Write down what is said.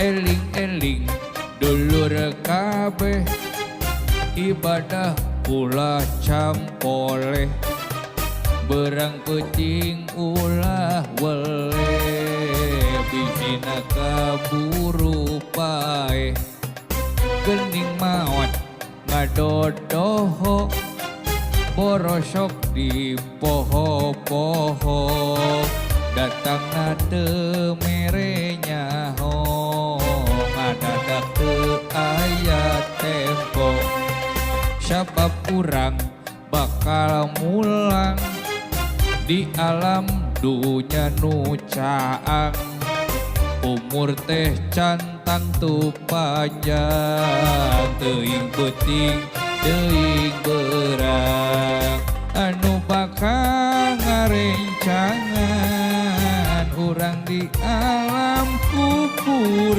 Eling-eling dulur kabeh, ibadah ulah campoleh, berang peuting ulah weleh, bisina kaburu paeh. Gening maot ngadodoho, borosok di poho-poho, datangna teu mere nyaho, ngadadak teu aya tempo, sabab urang bakal mulang di alam dunya nu caang. Umur teh can tangtu panjang, teuing peuting teuing beurang, anu bakal ngarencangan urang di alam kuburan.